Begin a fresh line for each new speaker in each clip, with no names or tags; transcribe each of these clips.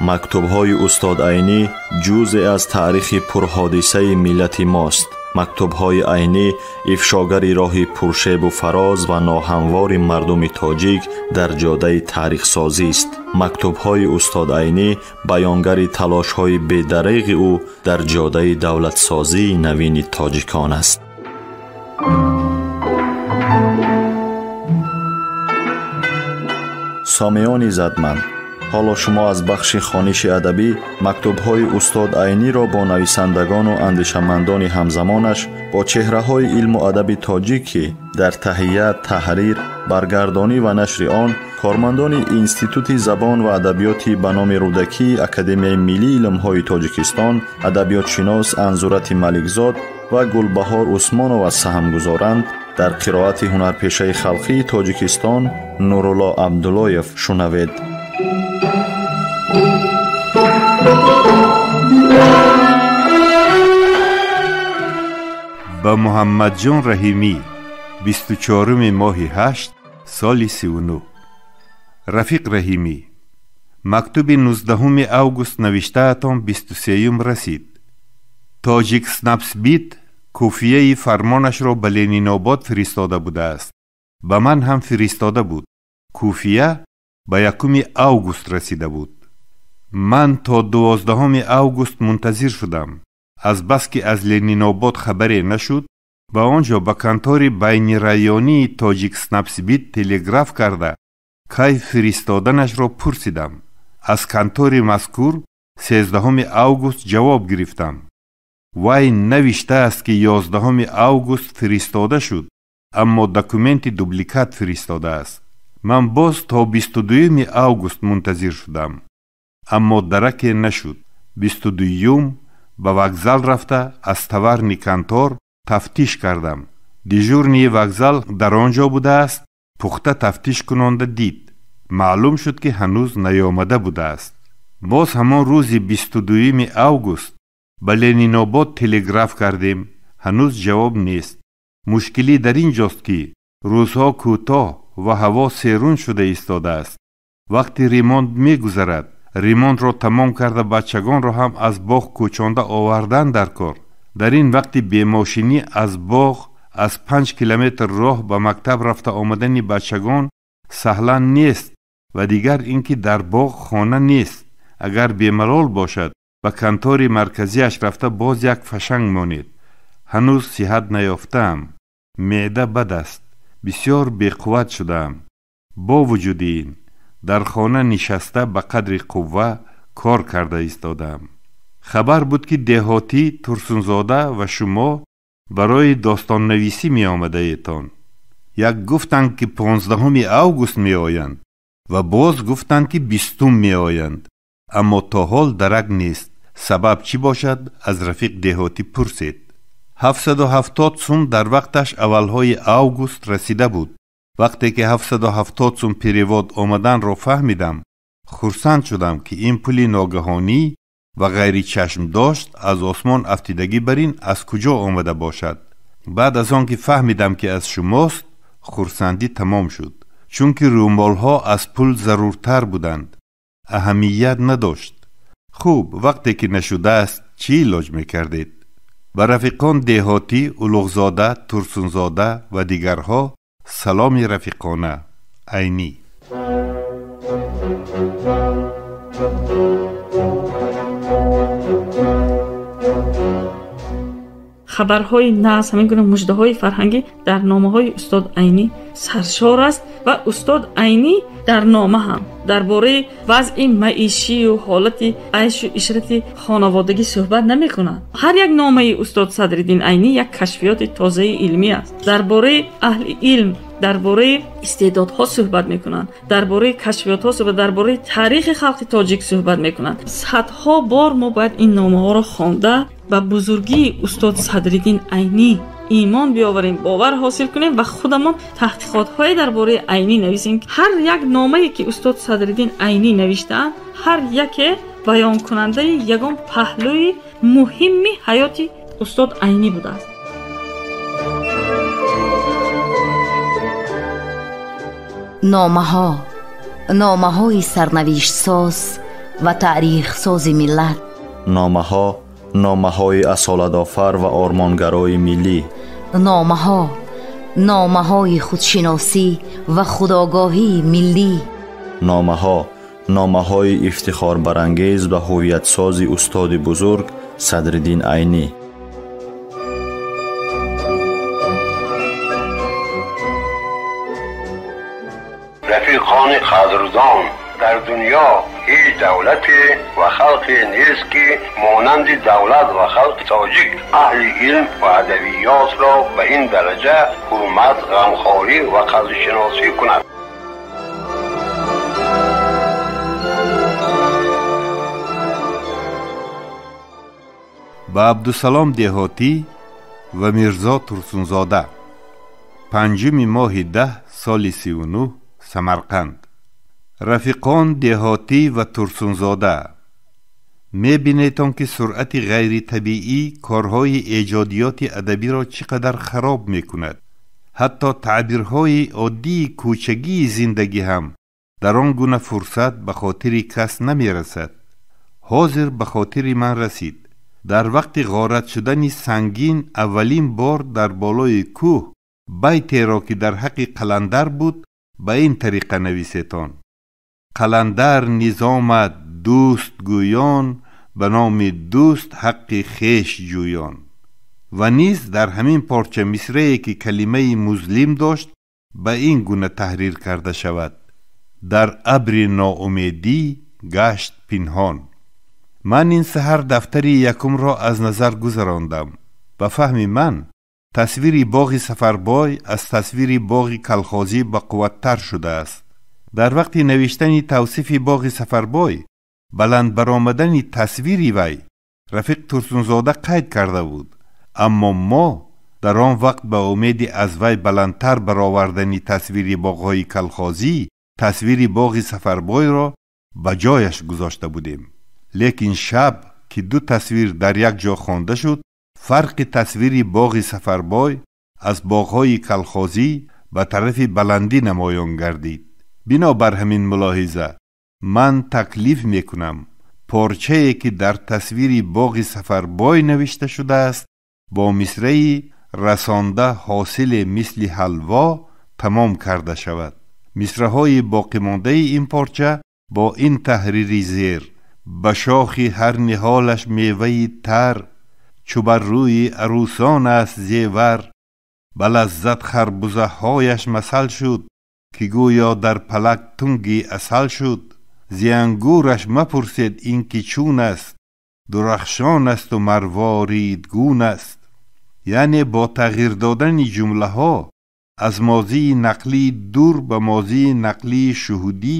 Мактубҳои устод Айнӣ ҷузъе аз таърихи пурҳодисаи миллати мост. Мактубҳои Айнӣ ифшогари роҳи пуршебу фароз ва ноҳамвори мардуми тоҷик дар ҷодаи таърихсозист. Мактубҳои устод Айнӣ баёнгари талошҳои бедареғи ӯ дар ҷодаи давлатсозии навини тоҷикон аст. Сомиёни задманд, ҳоло шумо аз бахши хониши адабӣ мактубҳои устод Айниро бо нависандагону андешамандони ҳамзамонаш, бо чеҳраҳои илму адаби тоҷик, ки дар таҳия, таҳрир, баргардонӣ ва нашри он кормандони Институти забон ва адабиёти ба номи Рӯдакии Академияи миллии илмҳои Тоҷикистон, адабиётшинос Анзурати Маликзод ва Гулбаҳор Усмонова саҳм гузоранд, дар қироати ҳунарпешаи халқии Тоҷикистон Нурулло Абдуллоев шунавед.
Ба Муҳаммадҷон Раҳимӣ 24 моҳи 8 соли 39. Рафиқ Раҳимӣ, мактуби 19 август навиштаатон 23 расид. Тоҷикснабсбит куфияи фармонашро ба Ленинобод фиристода будааст. Ба ман ҳам фиристода буд. Куфия ба 1 август расида буд. Ман то 12 август мунтазир шудам. Азбаски аз Ленинобод хабаре нашуд, ба он ҷо ба контори байнирайонии Тоҷикснабсбит телеграф карда кай фиристоданашро пурсидам. Аз контори мазкур 13 август ҷавоб гирифтам. Вай навиштааст, ки 11 август фиристода шуд, аммо документи дубликат фиристодааст. Ман боз то 22 август мунтазир шудам, аммо дараке нашуд. 22 ба вокзал рафта аз товарни контор тафтиш кардам. Дежурнии вокзал дар он ҷо будааст, пухта тафтиш кунонда дид. Маълум шуд, ки ҳанӯз наёмада будааст. Боз ҳамон рӯзи 22 август ба Ленинобод телеграф кардем, ҳанӯз ҷавоб нест. Мушкилӣ дар ин ҷост, ки рӯзҳо кӯтоҳ ва ҳаво серун шуда истодааст. Вақти ремонт мегузарад. Ремонтро тамом карда бачагонро ҳам аз боғ кӯчонда овардан дар кор. Дар ин вақти бемошинӣ аз боғ аз 5 километр роҳ ба мактаб рафта омадани бачагон саҳлан нест ва дигар ин ки дар боғ хона нест. Агар бемалол бошад, ба контори марказиаш рафта боз як фашанг монед. Ҳанӯз сиҳат наёфтаам. Меъда бад аст. Бисёр беқувват шудаам. Бо вуҷуди ин дар хона нишаста ба қадри қувва кор карда истодаам. Хабар буд, ки деҳотӣ Турсунзода ва шумо барои достоннависӣ меомадаетон. Як гуфтанд, ки 15 август меоянд ва боз гуфтанд, ки 20 меоянд, аммо то ҳол дарак нест. Сабаб чӣ бошад, аз рафиқ деҳотӣ пурсед. 770 сум дар вақташ аввалҳои август расида буд. Вақте ки 770 сум перевод омаданро фаҳмидам, хурсанд шудам, ки ин пули ногаҳонӣ ва ғайричашмдошт аз осмон афтидагӣ бар ин аз куҷо омада бошад. Баъд аз он ки фаҳмидам, ки аз шумост, хурсандӣ тамом шуд, чунки рӯмолҳо аз пул заруртар буданд. Аҳамият надошт. Хуб, вақте ки нашудааст, чӣ илоҷ мекардед? Ба рафиқон деҳотӣ, Улуғзода, Турсунзода ва дигарҳо саломи рафиқона. Айнӣ.
Хабарҳои нағз, ҳамин гуна муждаҳои фарҳангӣ дар номаҳои устод Айнӣ саршор аст ва устод Айнӣ дар нома ҳам дар бораи вазъи маишию ҳолати айшу ишрати хонаводагӣ суҳбат намекунад. Ҳар як номаи устод Садриддин Айнӣ як кашфиёти тозаи илмӣ аст. Дар бораи аҳли илм, дар бораи истеъдодҳо суҳбат мекунанд, дар бораи кашфиётҳо суҳбат, дар бораи таърихи халқи тоҷик суҳбат мекунанд. Садҳо бор мо бояд ин номаҳоро хонда ба бузургии устод Садриддин Айнӣ имон биёварем, бовар ҳосил кунем ва худамон таҳқиқотҳое дар бораи Айнӣ нависем. Ҳар як номае ки устод Садриддин Айнӣ навиштаанд, ҳар яке баёнкунандаи ягон паҳлӯи муҳимми ҳаёти устод Айнӣ будааст.
Номаҳо, номаҳои сарнавиштсоз ва таърихсози миллат.
Номаҳо, номаҳои асолатофар ва ормонгарои миллӣ.
Номаҳо, номаҳои худшиносӣ ва худогоҳии миллӣ.
Номаҳо, номаҳои ифтихорбарангез ва ҳувиятсози устоди бузург Садриддин Айнӣ.
Рафиқони қадрдон, дар дунё ҳеҷ давлате ва халқе нест, ки монанди давлат ва халқи тоҷик аҳли илм ва адабиётро ба ин дараҷа ҳурмат, ғамхорӣ ва қадршиносӣ кунад.
Ба Абдусалом Деҳотӣ ва Мирзо Турсунзода. 5 моҳи 10 соли 39, Самарқанд. Рафиқон Деҳотӣ ва Турсунзода, мебинедтон, ки суръати ғайритабиӣ корҳои эҷодиёти адабиро чӣ қадар хароб мекунад. Ҳатто таъбирҳои оддии кӯчагии зиндагӣ ҳам дар он гуна фурсат ба хотири кас намерасад. Ҳозир ба хотири ман расид. Дар вақти ғорат шудани сангин аввалин бор дар болои кӯҳ байтеро, ки дар ҳаққи қаландар буд, ба ин тариқа нависетон: қаландар низомат дӯст гӯён, ба номи дӯст ҳаққи хеш ҷӯён. Ва низ дар ҳамин порча мисрае, ки калимаи музлим дошт, ба ин гуна таҳрир карда шавад: дар абри ноумедӣ гашт пинҳон. Ман ин саҳар дафтари якумро аз назар гузарондам. Ба фаҳми ман, тасвири боғи Сафарбой аз тасвири боғи калхозӣ бақувваттар шудааст. Дар вақти навиштани тавсифи боғи Сафарбой, баланд баромадани тасвири вай рафиқ Турсунзода қайд карда буд, аммо мо дар он вақт ба умеди аз вай баландтар баровардани тасвири боғҳои калхозӣ тасвири боғи Сафарбойро ба ҷояш гузошта будем. Лекин шаб, ки ду тасвир дар як ҷо хонда шуд, фарқи тасвири боғи Сафарбой аз боғҳои калхозӣ ба тарафи баландӣ намоён гардид. Бинобар ҳамин мулоҳиза ман таклиф мекунам порчае, ки дар тасвири боғи Сафарбой навишта шудааст, бо мисраи расонда ҳосиле мисли ҳалво тамом карда шавад. Мисраҳои боқимондаи ин порча бо ин таҳрири зер: ба шохи ҳар ниҳолаш меваи тар, чу бар рӯи арӯсон аст зевар, ба лаззат харбузаҳояш масал шуд, ки гӯё дар палак тунги асал шуд. Зи ангураш мапурсед ин ки чун аст, дурахшон асту марворидгун аст. Яъне бо тағйир додани ҷумлаҳо аз мозии нақлии дур ба мозии нақлии шуҳудӣ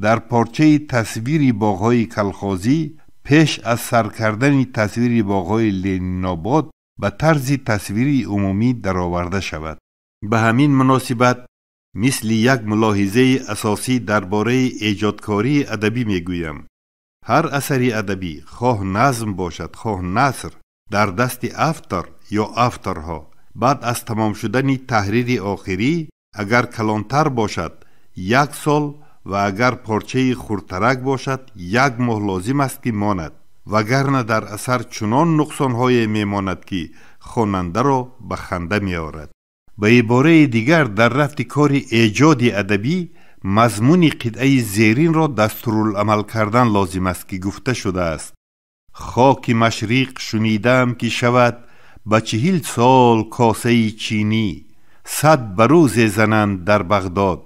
дар порчаи тасвири боғҳои калхозӣ пеш аз сар кардани тасвири боғҳои Ленинобод ба тарзи тасвири умумӣ дароварда шавад. Ба ҳамин муносибат мисли як мулоҳизаи асосӣ дар бораи эҷодкории адабӣ мегӯям. Ҳар асари адабӣ, хоҳ назм бошад, хоҳ наср, дар дасти автор ё авторҳо баъд аз тамом шудани таҳрири охирӣ, агар калонтар бошад, як сол ва агар порчаи хурдтарак бошад, як моҳ лозим аст, ки монад, вагарна дар асар чунон нуқсонҳое мемонад, ки хонандаро ба ханда меорад. Ба ибораи дигар, дар рафти кори эҷоди адабӣ мазмуни қитъаи зеринро дастуруламал кардан лозим аст, ки гуфта шудааст: хоки машриқ шунидаам, ки шавад ба 40 сол косаи чинӣ, 100 ба рӯзе зананд дар Бағдод,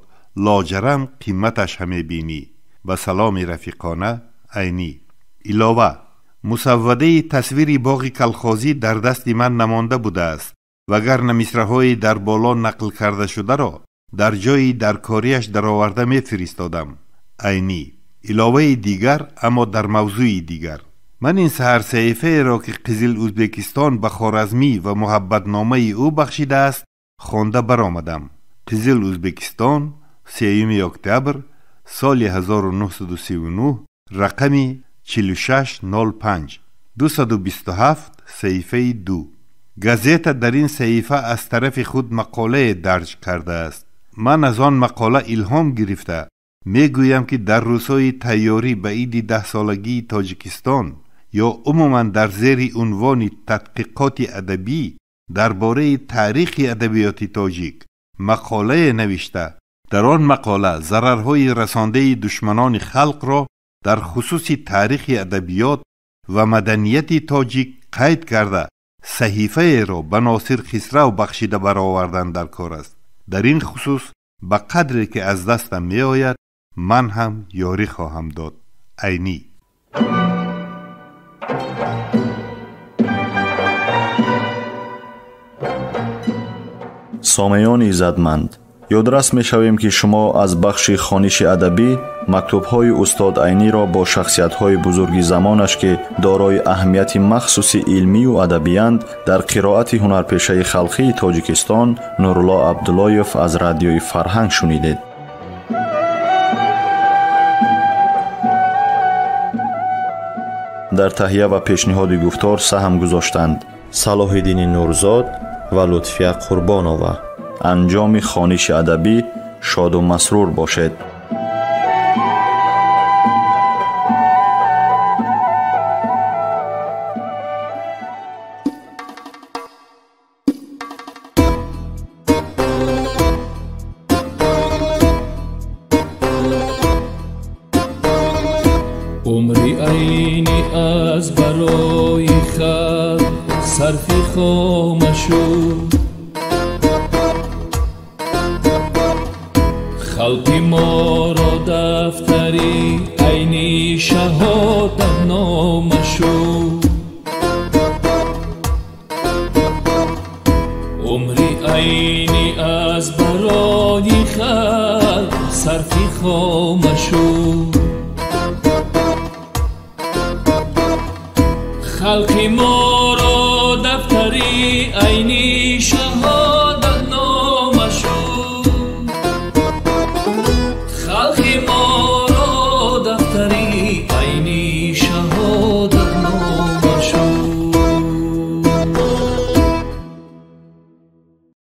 лоҷарам қиматаш ҳамебинӣ. Ба саломи рафиқона, Айнӣ. Илова, мусаввадаи тасвири боғи калхозӣ дар дасти ман намонда будааст, вагарна мисраҳои дар боло нақл карда шударо дар ҷои даркориаш дароварда мефиристодам. Айнӣ. Иловаи дигар, аммо дар мавзӯи дигар. Ман ин саҳар саҳифаеро, ки Қизил Ӯзбекистон ба Хоразмӣ ва муҳаббатномаи ӯ бахшидааст, хонда баромадам. Қизил Ӯзбекистон, 3 октябр соли 1939, рақами 4605, 227, саҳифаи 2. Газета дар ин саҳифа аз тарафи худ мақолае дарҷ кардааст. Ман аз он мақола илҳом гирифта, Мегӯям, ки дар рӯзҳои тайёрӣ ба иди даҳсолагии Тоҷикистон ё умуман дар зери унвони тадқиқоти адабӣ дар бораи таърихи адабиёти тоҷик мақолае навишта, дар он мақола зарарҳои расондаи душманони халқро дар хусуси таърихи адабиёт ва маданияти тоҷик қайд карда, саҳифаеро ба Носир Хисрав бахшида баровардан дар кор аст. Дар ин хусус ба қадре ки аз дастам меояд, ман ҳам ёрӣ хоҳам дод. Айнӣ.
Сомеёни иззатманд, ёдрас мешавем, ки шумо аз бахши хониши адабӣ мактубҳои устод Айниро бо шахсиятҳои бузурги замонаш, ки дорои аҳамияти махсуси илмию адабиянд, дар қироати ҳунарпешаи халқии Тоҷикистон Нурулло Абдуллоев аз радиои Фарҳанг шунидед. Дар таҳия ва пешниҳоди гуфтор саҳм гузоштанд Салоҳиддини Нурзод ва Лутфия Қурбонова. Анҷоми хониши адабӣ шоду масрур бошед.
Умри Айнӣ аз барои халқ сарфи хома шуд. Халқи моро дафтари Айнӣ шаҳодатнома шуд. Умри Айнӣ аз барои халқ сарфи хома шуд. Халқи моро дафтари Айнӣ шаҳодатнома.